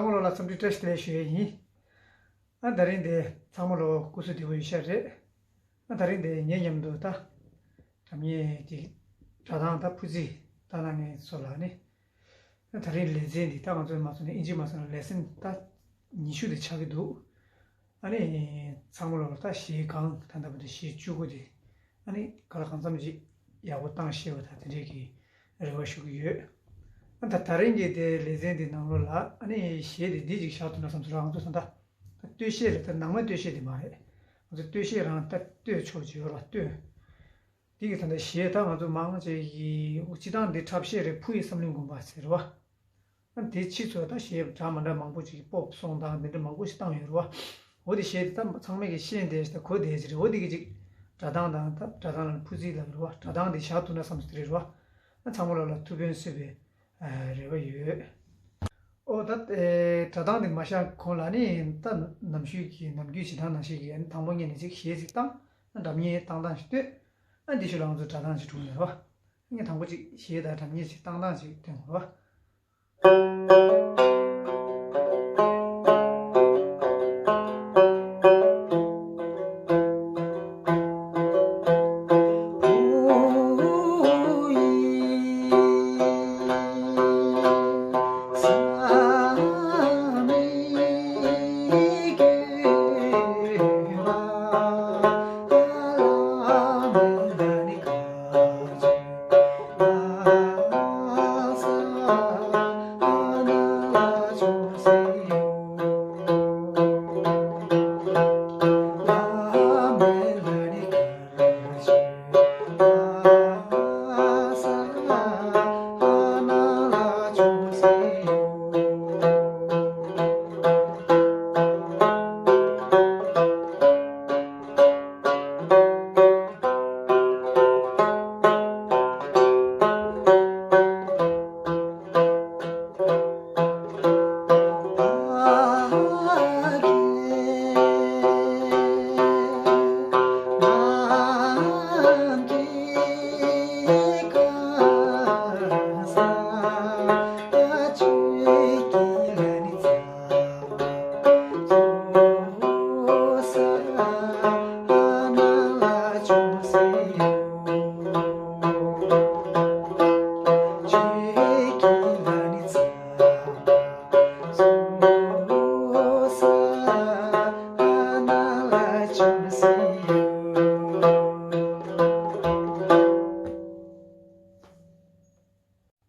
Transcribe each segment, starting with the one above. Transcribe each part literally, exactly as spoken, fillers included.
ཚང་མ་ལོ་ལ་འཚམས་འདྲི་བཀྲ་ཤིས་བདེ་ལེགས་ཞུ་ཡས་ཡིན། ཨ་ད་རིང་འདི་ཚང་མ་ལོ་སྐུ་གཟུགས་བདེ་པོ་ཡོད་ཤག་རེད། ཨ་ད་རིང་འདི་ངའི་མཉམ་དུ་ད་སྒྲ་སྙན་གྱི་སྒྲ་གདངས་ད་ཕུ་ཙི་ད་ན་ངེ་སོ་ལ་ནི། ཨ་ད་རིང་ལེ་ཚན་འདི་ད་ང་ཚོས་མ་སོང་ན་ཨིན་ཇི་མ་སོང་ན་ལེ་སན་ད་ཉི་ཤུ་དེ་ཆགས་ཀྱི་འདུག་ཨ་ནི་ཚང་མ་ལོ་ལ་ད་གཞས་གང་ད་ལྟ་བུ་དེ་གཞས་བཅུ་དགུ་དེ་ཨ་ནི་ག་ལ་གང་འཚམ་ཅིག་ཡག་པོ་བཏང་ཤེས་པ་ད་དེ་འདྲས་ཀྱི་རེ་བ་ཞུ་གི་ཡོད། ཨ་ད་ད་རིང་གི་དེ་ལེ་ཚན་དེ་ནང་ལོ་ལ་ཨ་ནི་གཞས་དེ་འདི་ཅིག་བཞག་ཐུབ་ན་བསམ་སོང་། ང་ཚོ་ད་ལྟ་ད་སྟོད་གཞས་ལ་ད་ནང་མ་སྟོད་གཞས་དེ་མ་རེད། ང་ཚོ་སྟོད་གཞས་རང་ད་སྟོད་ཕྱོགས་ཅིག་ཡོད་ར་སྟོད། དེ་གི་ད་ལྟ་གཞས་ད་ང་ཚོ་མང་ཆེ་གི་སྤྱི་བཏང་འདི་འཁྲབ་གཞས་རེད། ཕུ་ཡི་བསམ་བློའི་དགོན་པ་ཟེར་བ། ཨ་དེ་ཕྱིས་སུ་ད་གཞས་འདྲ་མི་འདྲ་མང་པོ་ཅིག་པོབ་སོང་དང་འདི་འདྲ་མང་པོ་ཞིག་བཏང་ཡོད་རེད་བ། འོ་དེ་གཞས་དེ་ད་ཚང་མས་ཀྱི་ཤེས་བསྡད་ཤག་གོ་བསྡད་ཀྱི་རེད། འོ་དེ་གི་ཅིག་སྒྲ་གདངས་དང་ད་སྒྲ་གདངས་ལ་ཕུ་ཙི་ལབ་རེད་བ། སྒྲ་གདངས་དེ་བཞག་ཐུབ་ན་བསམ་སོང་དེ་རེད་བ། ཨ་ཚང་མ་ལོ་ལ་ཐུགས་ཕན་གསོས་པའི་ཨ་རེ་བ་ཡོད། ཨོ་ད་ཨེ་སྒྲ་གདངས་དེ་མ་བཞག་གོང་ལ་ནི་ད་ནམ་ཞུས་ཀྱི་ནམ་རྒྱུན་བྱེད་སྟངས་ནང་བཞིན་གྱི་ཨ་ནི་དང་པོ་ངས་ནི་ཅིག་གཞས་ཅིག་བཏང་། ཨ་སྒྲ་སྙན་བཏང་སྟངས་ཤིག་ལྟོས། ཨ་འདི་ཤུ་ལ་ང་ཚོ་སྒྲ་གདངས་ཤིག་གྲུབ་ནས་རེད་བ། ངས་དང་པོ་ཅིག་གཞས་དང་སྒྲ་སྙན་ཅིག་བཏང་སྟངས་ཅིག་སྟོན་དགོས་རེད་བ།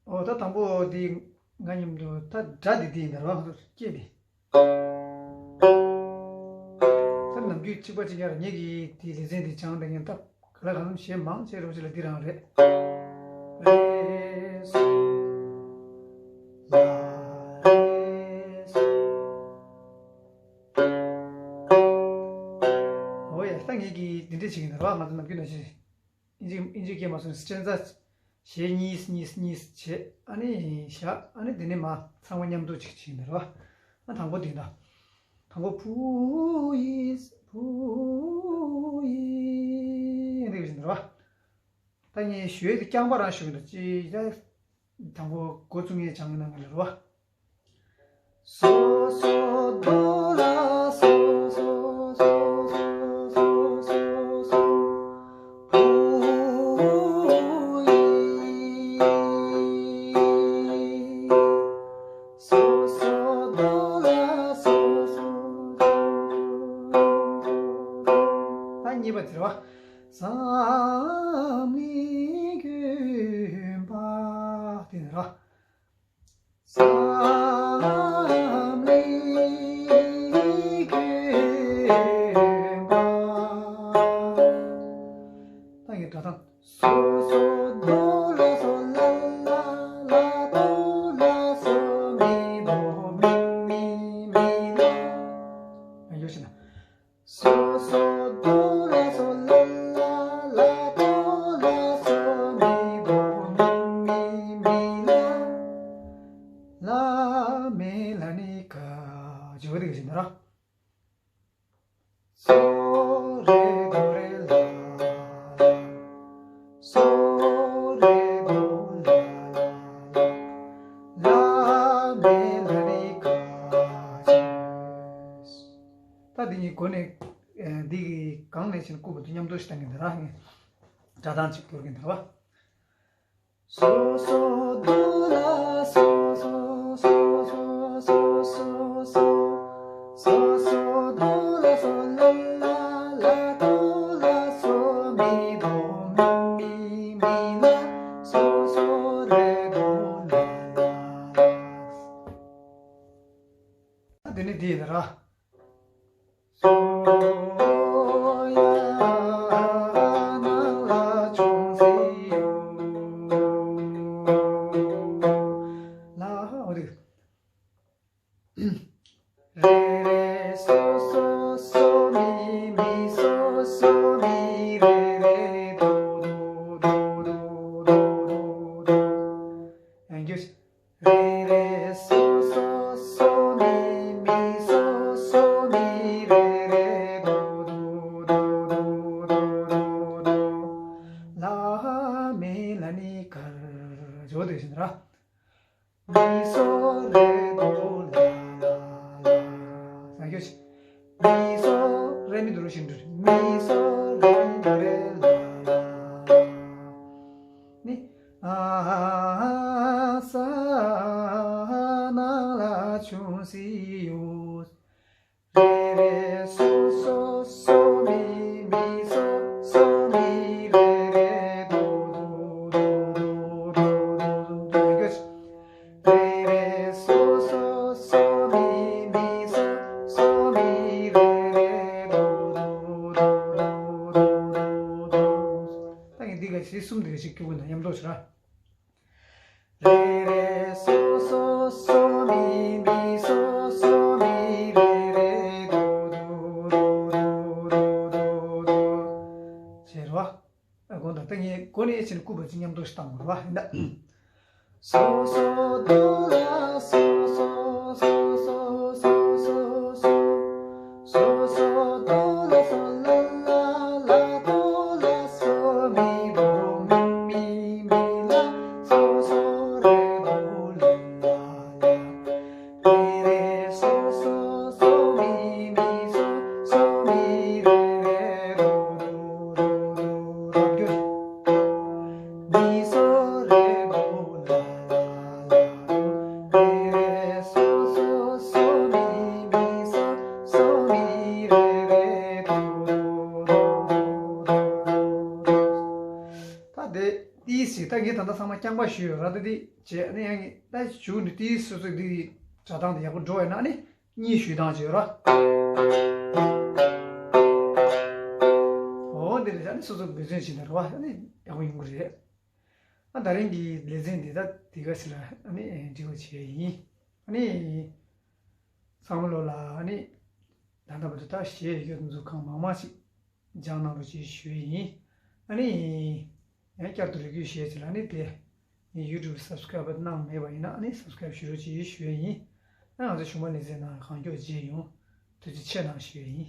ཨོ་ད་དང་པོ་འདི་ང་མཉམ་དུ་ད་སྒྲ་འདི་འདི་ཡིན་ད་རོ། ང་ཚོ་སྐད་འདི། ད་ནམ་རྒྱུན་གཅིག་པ་གཅིག་རྐྱང་རེད། ངེད་ཀྱིས་དེའི་ལེ་ཚན་འདི་སྦྱངས་དེ་ངས་ད་ག་ལ་གང་འཚམ་གཞས་མང་ཆེ་རོགས་ཅིག་ལ་འདི་རང་རེད། རེད། ལ་རེད། ཨོ་ཡ། ད་ངེད་ཀྱིས་འདི་འདྲས་བྱེད་ཀྱི་ཡིན་ད་རོ། ང་ཚོ་ནམ་རྒྱུན་ནང་བཞིན། ཨིན་ཇི་ཨིན་ཇི་སྐད་མ་སོང་། སི་ཊན་ཛ་གཞས་གཉིས་གཉིས་གཉིས་བྱས། ཨ་ནི་བཞག་ཨ་ནི་དེ་ནས་མ་ཚང་མ་མཉམ་དུ་ཅིག་བྱས་ནས་རེད་བ། ཨ་དང་པོ་དེ་འདྲ། དང་པོ་ཕུ་ཡིས་ཕུ་ཡིས་འདི་བཞིན་རེད་བ། ད་ངས་ཞུ་ཡས་དེ་རྐྱང་པ་རང་ཞུ་གི་འདུག་ཅི་ཡ། དང་པོ་འགོ་བཙུགས་ངས་སྦྱང་གི་ནང་གི་རེད་བ། སོ་སོ་དོ་ལ་སོ་སོ་སོ་སོ་སོ་སོ་སོ་ཕུ་ཡི། སོ་སོ་དོ་ལ་སོ་སོ། ད་གཉིས་པ་དེ་རེད་བ། བསམ་ཡས་དགོན་པ་དེ་རེད་བ། བསམ་ཡས་དགོན་པ། ད་ངས་སྒྲ་གདངས། སོ་སོ་དོ་ལ་སོ་ལ་ལ་དོ་ལ་སོ་མི་དོ་མི་མི་མི་ལ། ཡོད་ཤི་ན། སོ་སོ་དོ་ལ་སོ་ལ་ལ་དོ་ལ་སོ་ འགོ་ནས་འདི་གི་གང་ནས་ཕྱིན་སྐུ་བོ་དུ་མཉམ་དུ་ཞིག་བཏང་གིན་འདུག་ར། སྒྲ་གདངས་ཅིག་སྐྱོར་གིན་འདུག་ར། སོ་སོ་དུ་ལ་སོ་སོ་སོ་སོ་སོ་སོ། སོ་སོ་དུ་ལ་སོ་ལ་ལ་ལ་དུ་ལ་སོ་མི་དུ་མི་མི་ལ་སོ་སོ་རེ་དུ་ལ་ལ། ད་དེ་ནས་འདི་ཡིན་ར། སོ་ཡ་ན་ལ་ཆུང་སི་ཡོ། ལ་འོ་དེ། རེ་རེ་སོ་སོ་སོ་མི་མི་སོ་སོ་མི་རེ་རེ་དོ་དོ་དོ་དོ། ཡང་རྒྱུ། རེ་རེ་སོ་སོ་སོ་མི་མི་སོ་སོ་མི་རེ་རེ་དོ་དོ་དོ། ལ་མི་ལ་ནི་གར་བྱོ་དེ་བཞིན་ར། མི་སོ་རེ་དོ་ལ་ལ་ལ། ས་ཡོ་ཤི། མི་སོ་རེ་མི་དོ་རུ་ཤིན་དུ། མི་སོ་རེ་མི་དོ་རེ་ལ་ལ་ལ། ནི། ཨ་ས་ན་ལ་ཆུང་སི་ཡོ། རེ་རེ་སོ་སོ་སོ་མི་མི་སོ་སོ་མི་རེ་རེ་དོ་དོ་དོ་དོ་དོ་དོ། རེ་རེ་སོ་སོ་སོ་མི་མི་སོ་སོ་མི་རེ་རེ་དོ་དོ་དོ་དོ་དོ། ད་ངས་འདི་ག་ཞིག་གསུམ་འདི་ག་ཞིག་སྐྱུག་པོ་ན་མཉམ་དུ་ཞུ་ར། རེ་རེ་སོ་སོ་སོ་མི་མི་སོ་སོ་མི་རེ་རེ་དོ་དོ་དོ་དོ་དོ་དོ། ཞེས་རོ། ཨ་གོ་ད་ལྟ་ངས་གོ་ནས་ཕྱིན་སྐུ་བ་ཅི་མཉམ་དུ་ཞིག་བཏང་དགོས་རོ་ཡིན་ད། སོ་སོ་དོ་ལ་སོ་སོ་སོ་སོ་སོ་སོ་སོ། སོ་སོ་དོ་ལ་སོ་ལ་ལ་ལ་དོ་ལ་སོ་མི་དོ་མི་མི་མི་ལ་སོ་སོ་རེ་དོ་ལ་ལ་ལ། རེ་རེ་སོ་སོ་སོ་མི་མི་སོ་སོ་མི་རེ་རེ་དོ་དོ་དོ་དོ་དོ། མི་སོ་རེ་དོ་ལ་ལ་ལ་དོ། རེ་རེ་སོ་སོ་སོ་མི་མི་སོ་སོ་མི་རེ་རེ་དོ་དོ་དོ་དོ་དོ། ད་དེ་ཏིས་ཞིག་ད་ངས་ད་ལྟ་ཚང་མ་རྐྱང་པ་ཞུས་ཡོད་ར། ད་དེ་བྱས་ནས་ཡང་ད་ཞུ་ནས་ཏིས་སོ་སོ་འདི་སྒྲ་གདངས་དེ་ཡག་པོ་འགྲོ་ཡོད་ན་ནི་གཉིས་ཞུས་སྟངས་བྱས་ཡོད་ར། འོ་འདི་རེད། ཨ་ནི་སོ་སོ་འབད་བརྩོན་བྱས་ན་ར་བ་ཨ་ནི་ཡག་པོ་ཡོང་གི་རེད། ཨ་ད་རིང་གི་ལེ་ཚན་འདི་ད་དེ་ག་ཞིག་ལ་ཨ་ནི་འབྲི་བ་བྱས་ཡིན། ཨ་ནི་ཚང་མ་ལོ་ལ་ཨ་ནི་ད་ལྟ་བར་དུ་ད་གཞས་ཡོད་འཛུགས་ཁང་མང་མང་ཞིག་སྦྱང་གནང་རོགས་ཞེས་ཞུ་ཡི་ཡིན། ཨ་ནི་ཡང་བསྐྱར་དུ་རེ་སྐུལ་ཞུ་ཡ་ཅིག་ལ་ཨ་ནི་དེ་ངའི་ཡུ་ཊུབ་སབ་སི་ཀ་རེབ་གནང་མེད་པ་ཡིན་ན་ཨ་ནི་སབ་སི་ཀ་རེབ་ཞུ་རོགས་ཞེས་ཞུ་ཡ་ཡིན། ཨ་ང་ཚོ་ཞུ་མ་ལེ་ཚན་ནང་གང་མགྱོགས་མཇལ་ཡོང་། ཐུགས་རྗེ་ཆེ་གནང་ཞུ་ཡ་ཡིན།